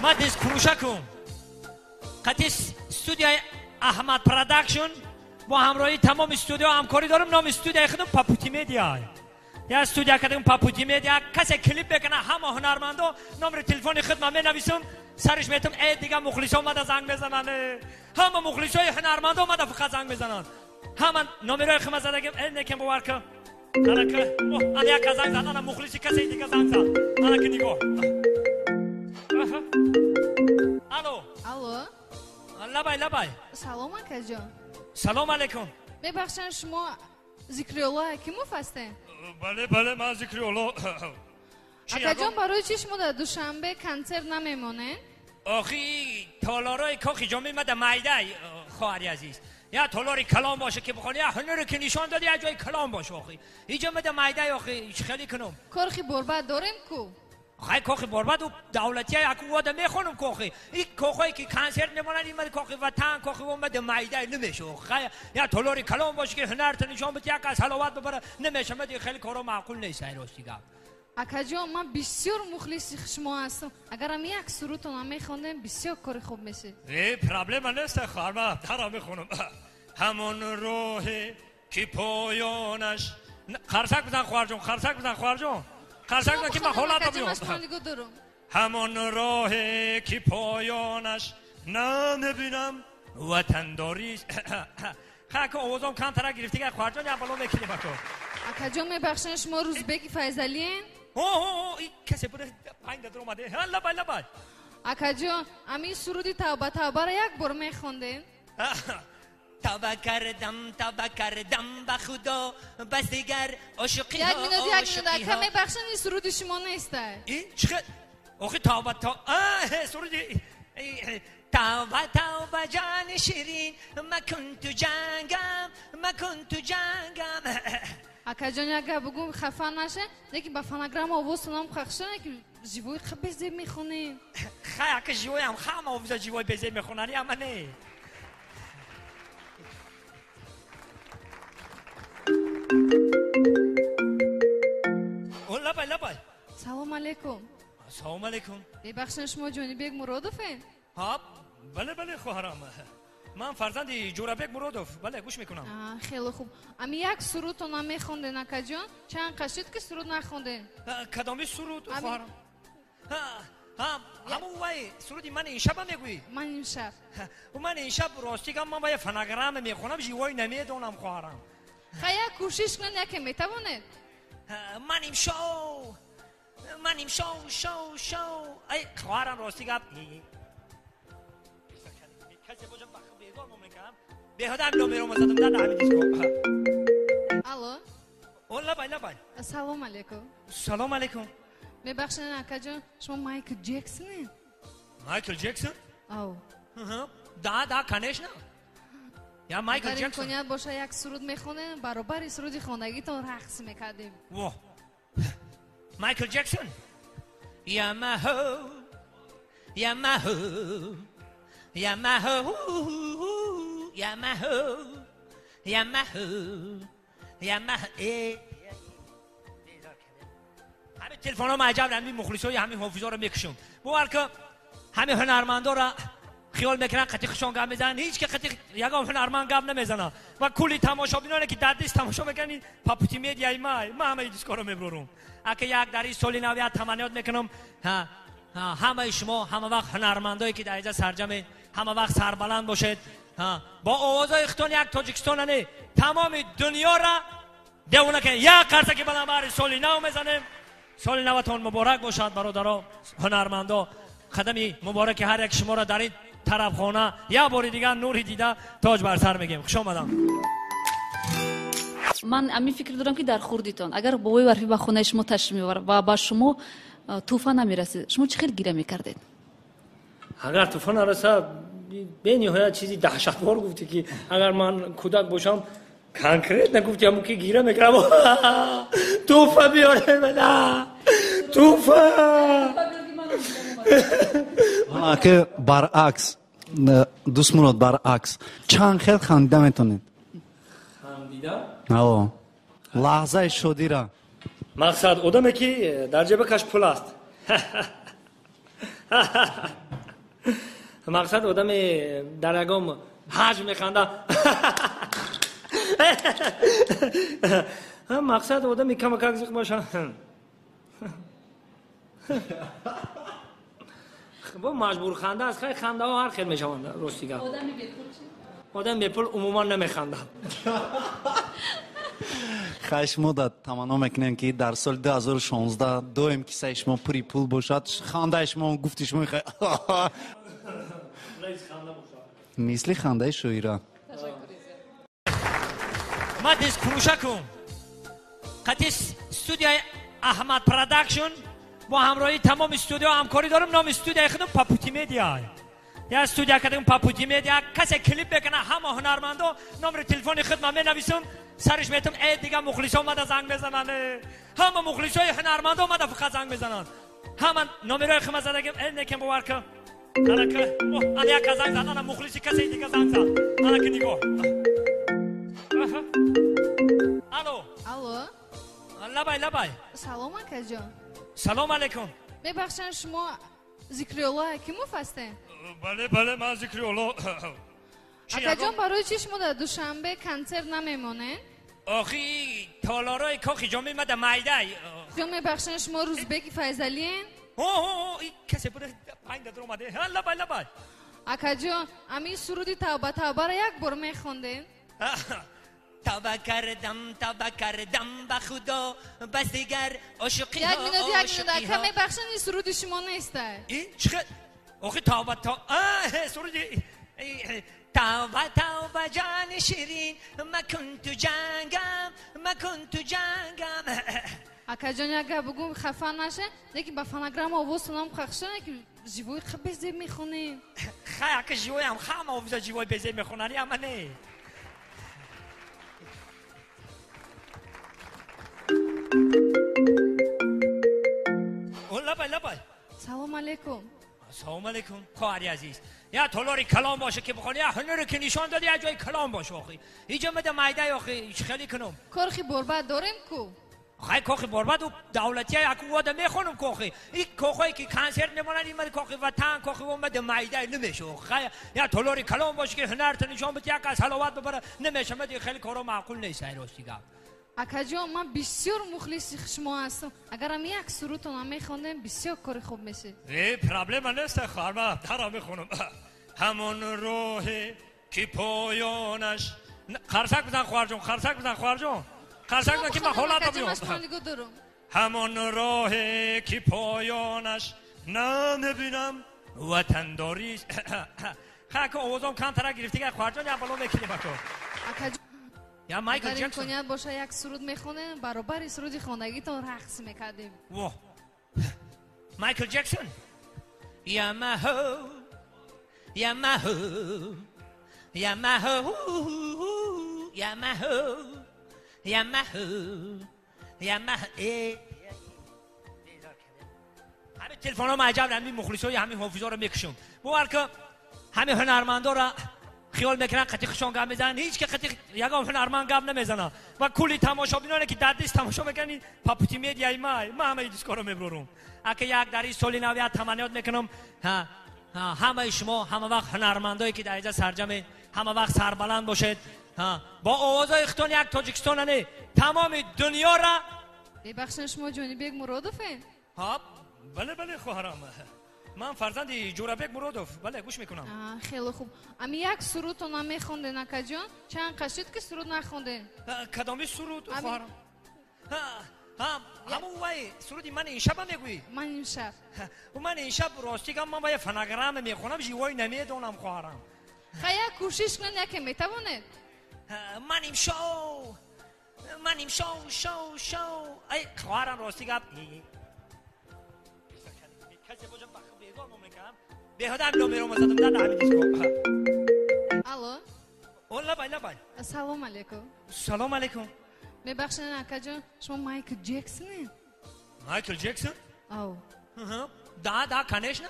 Ма диск фурӯшакум. Қати студияи Аҳмад Продакшн бо ҳамроҳии тамоми студияҳо ҳамкорӣ дорам. Номи студияи худам Папути Медиа. Я студия кардем Папути Медиа. Касе клип мекунад, ҳама ҳунармандо номери телефони худ ман менависам, сариш метам, э дига мухлисо омада занг мезананд. Ҳама мухлисои ҳунармандо омада фақат занг мезананд. Ҳама номерои худ ман задагим, э некем бовар кун. Анака, ана яка занг зад, ана мухлиси касе дига занг зад. Анака нигоҳ. Алло. Алло. Лабай, лабай. Салом, акаҷон. Салом алейкум. Мебахшам, шумо Зикриулло Ҳакимов ҳастед? Бале, бале, ман Зикриулло. Акаҷон, барои чӣ шумо дар Душанбе консерт намемонед? Охи, толорои кохи ҷомеи ма дар майдай, хоҳари азиз. Я толори калон боше ки бихони, я ҳунаре ки нишон доди, я ҷои калон боше охи. Иҷо ма дар майдай охи, чӣ хеле кунам? Корхи борбад дорем ку? Хай кохи борбад давлатия яку вода мехонам кохи. И кохое ки консерт мемонанд, ин кохи ватан, кохи омада майдай намеша. Хай я толори калон боше ки ҳунарта нишон бити, як аз ҳаловат бибара, намеша. Мад хеле коро маъқул нест, ай рости гап. Акаҷон, ман бисёр мухлиси шумо ҳастам. Агарам як сурудтонам мехондем, бисёр кори хуб мешид. Э, проблема нест, хоҳар, ман дара мехонам. Ҳамон роҳе ки поёнаш. Қарсак бизан, хоҳарҷон, қарсак бизан, хоҳарҷон. Қарсак бизан ки ман ҳолатам биём. Ҳамон роҳе ки поёнаш намебинам ватандорист. Хака овозам камтара гирифтига, хоҳарҷон, як бало мекунем ако. Акаҷон, мебахшед, шумо Рӯзбеки Файзалиен? О, касе буда панг дар омаде. Лабай, лабай. Акаҷон, ҳамин суруди тавба тавбаро як бор мехондем? Тавба кардам, тавба кардам ба Худо, бас дигар ошиқиҳо. Як минут, як минут, ака, мебахшед, ин суруди шумо нест. Ин чӣ? Охи тавба суруди тавба тавба ҷони ширин, макун ту ҷангам, макун ту ҷангам. Акаҷон, як гап бугум, хафа наша, лекин ба фонограмма овозтонам қахша, лекин живой ха безеб мехонем. Хай, ака, живоям ҳама овоза живой безеб мехонанд, ама не. Лабай, лабай. Салом алейкум. Салом алейкум. Мебахшед, шумо Ҷонибек Муродовед? Ҳа, бале, бале, хоҳарам. Ман фарзанди Ҷӯрабек Муродов. Бале, гӯш мекунам. Хеле хуб. Ами як сурудтон мехонден, акаҷон? Чанд қашид ки суруд нахонден? Кадоми суруд, хоҳарам? Ҳамун вай суруди ман имшаба мегӯӣ? Ман имшаб. Ман имшаб рости гап ман вай фонограмма мехонам, живой намедонам, хоҳарам. Хай, як кӯшиш кунед, яке метавонед? Ман имшов, ман имшов, шов, шов. Ай, хоҳарам, рости гап. Касе бошам бегор мекунам. Беҳуда номеро задам дар ҳамин диско. Алло. О, лабай, лабай. Салом алейкум. Салом алейкум. Мебахшед, акаҷон, шумо Майкл Ҷексонед? Майкл Ҷексон? Ав. Да, да, конечно. Я Майкл Агар Ҷексон. имконият боша, як суруд мехонем, баробари суруди хондагитон рақс мекардем. Во. Майкл Ҷексон. Ямахо. Ямахо. Ямахо. Ямахо. Ямахо. Ямахо. Ҳамин телефонҳо маҷаб, ҳамин мухлисои ҳамин ҳофизоро мекушам. Бовар кун, ҳамин ҳунармандоро хиёл мекунанд қати хушон гап мезананд, ҳеҷ ки қати ягон ҳунарманд гап намезанад. Ва кулли тамошобиноне ки дар диск тамошо мекунанд, ин Папути Медиаи май, ман ҳамаи дискоро мебурам. Ака як дар ин соли нав як таманниёт мекунам, ҳамаи шумо ҳама вақт ҳунармандое ки дар инҷа сарҷамед, ҳама вақт сарбаланд бошед. Бо овозҳои худтон як Тоҷикистона не, тамоми дунёра девона кунед. Як қарсаки баланд баҳри соли нав мезанем. Соли наватон муборак бошад, бародаро, ҳунармандо. Қадами мубораки ҳар як шуморо дар ин тарабхона як бори дигар нури дида тоҷ бар сар мегӯем. Хуш омадам. Ман ҳамин фикр дорам, ки дар хурдитон агар бобои барфӣ ба хонаи шумо ташриф меовард ва ба шумо тӯҳфа намерасид, шумо чӣ хел гиря мекардед? Агар тӯҳфа нарасад, бениҳоят чизи даҳшатвор гуфтӣ, ки агар ман кӯдак бошам, конкретно гуфти, ҳамун ки гира мекардам, тӯҳфа биёре, тӯҳфа. Аке, баръакс, дӯст Мурод, баръакс, чанд хел хандида метонед? Хандида? Ао, лаҳзаи шодира. Мақсад одаме ки дар ҷебакаш пул аст. Мақсад одами дар ягон ҳаҷ механда. Мақсад одами камакак зиқ боша. Бо маҷбур ханда аст. Хай, хандаҳо ҳар хел мешаванд, рости гап. Одами бепул чӣ? Одами бепул умуман намехандад. Хай, шумо да таманно мекунем, ки дар соли 2016 доим кисаи шумо пури пул бошад, хандаи шумо, гуфти шумо мисли хандаи шоира. Ма дискфурӯша кун қати студияи Аҳмад Продакшн бо ҳамроҳии тамоми студияҳо ҳамкорӣ дорам. Номи студияи худам Папути Медиа. Я студия кардем, Папути Медиа. Касе клип мекунад, ҳама ҳунармандо номери телефони худ ман менависам, сариш метам. Э, дига мухлисо омада занг мезананд. Ҳама мухлисои ҳунармандо омада фақат занг мезананд. Ҳама номерои худ задагим. Э, некем, бовар кун, анака ана яка занг зад, ана мухлиси касе дига занг зад. Анаки нигоҳ. Алло. Алло. Лабай, лабай. Салом, акаҷон. Салом алейкум. Мебахшанд, шумо Зикриолло Ҳакимов ҳастед? Бале, бале, ман Зикриолло. Акаҷон, барои чӣ шумо дар Душанбе консерт намемонед? Охи, толорои кохи ҷомӣ мада майдай. Ҷон, мебахшанд, шумо Рӯзбеки Файзалиен? Касе буда панг дар омаде. Лабай, лабай. Акаҷон, ҳамин суруди «Тавба, тавбаро як бор мехондем? Тавба кардам, тавба кардам ба Худо, бас дигар ошиқиҳо. Як минут, як минут, ака, мебахшанд, ин суруди шумо неста. Ин чӣ? Охи, тавба, суруди тавба, тавба, ҷони ширин, макун ту ҷангам, макун ту ҷангам. Акаҷон, як гап бугум, хафа наша, лекин ба фонограмма овозтонам қахша, лекин живой безеб мехонем. Хай, ака, живоям ҳама овоза живой безеб мехонанд, ама не. Лабай, лабай. Салом алейкум. Салом алейкум, хоҳари азиз. Я толори калом боше ки бихони, я ҳунаре ки нишон доди, я ҷои калом боше. Охи, иҷо мада майдай, охи, чӣ хеле кунам? Корхи борбад дорем ку. Хай, кохи борбад давлатия, яку вода мехонам. Кохи и кохое ки консерт мемонанд, ин мада кохи ватан, кохи омада майдай намеша. Хай, я толори калом боше ки ҳунарта нишон бити, як аз ҳаловат бибара, намеша. Мада хеле коро маъқул нест, ай, рости гап. Акаҷон, ман бисёр мухлиси шумо ҳастам. Агарам як сурудтонам мехондем, бисёр кори хуб мешид. Э, проблема нест, хоҳар, ман дара мехонам. Ҳамон роҳе ки поёнаш. Қарсак бизан, хоҳарҷон, қарсак бизан, хоҳарҷон, қарсак бизан, ки ман ҳолат биём. Ҳамон роҳе ки поёнаш намебинам, ватандорист. Хака, овозом камтара гирифтига, хоҳарҷон, як бало мекунем, ако. Я Майкл Агар Джексон. Имконият боша, як суруд мехонем, баробари суруди хондагитон рақс мекардем. Во. Майкл Джексон. Ямахо. Ямахо. Ямахо. Ямахо. Ямахо. Ямахо. Ҳамин телефонҳо маҷаб, ҳамин мухлисои ҳамин ҳофизоро мекушам. Бовар кун, ҳамин ҳунармандоро хиёл мекунанд қати хушон гап мезананд. Ҳеҷ ки қати ягон ҳунарманд гап намезанад ва кулли тамошобиноне ки дар диск тамошо мекунанд, Папути Медиаи май, ман ҳамаи дискоро мебурорум. Ака, як дар ин соли нав як таманниёт мекунам: ҳамаи шумо ҳама вақт, ҳунармандое ки дар инҷа сарҷаме, ҳама вақт сарбаланд бошед, бо овозҳои худтон як Тоҷикистона не, тамоми дунёра. Бебахшед, шумо Ҷонибек Муродове? Бале, бале, хоҳарам, ман фарзанди Ҷӯрабек Муродов, бале, гӯш мекунам. Хеле хуб. Ами як сурудтон мехонден, акаҷон? Чанд қашид ки суруд нахонден. Кадоми суруд, хоҳарам? Ҳамун вай суруди «Ман имшаба» мегӯӣ? «Ман имшаб». «Ман имшаб», рости гап, ман вай фонограмма мехонам, живой намедонам, хоҳарам. Хай, як кӯшиш кунед, яке метавонед. Ман имшов, ман имшов, шов, шов. Ай, хоҳарам, рости гап, касе бошам бегор мекардам, беҳуда номеромо задам дар ҳамин диско. Алло. О, лабай, лабай. Салом алейкум. Салом алейкум. Мебахшед, акаҷон, шумо Майкл Ҷексоне? Майкл Ҷексон? Ав. Да, да, конечно.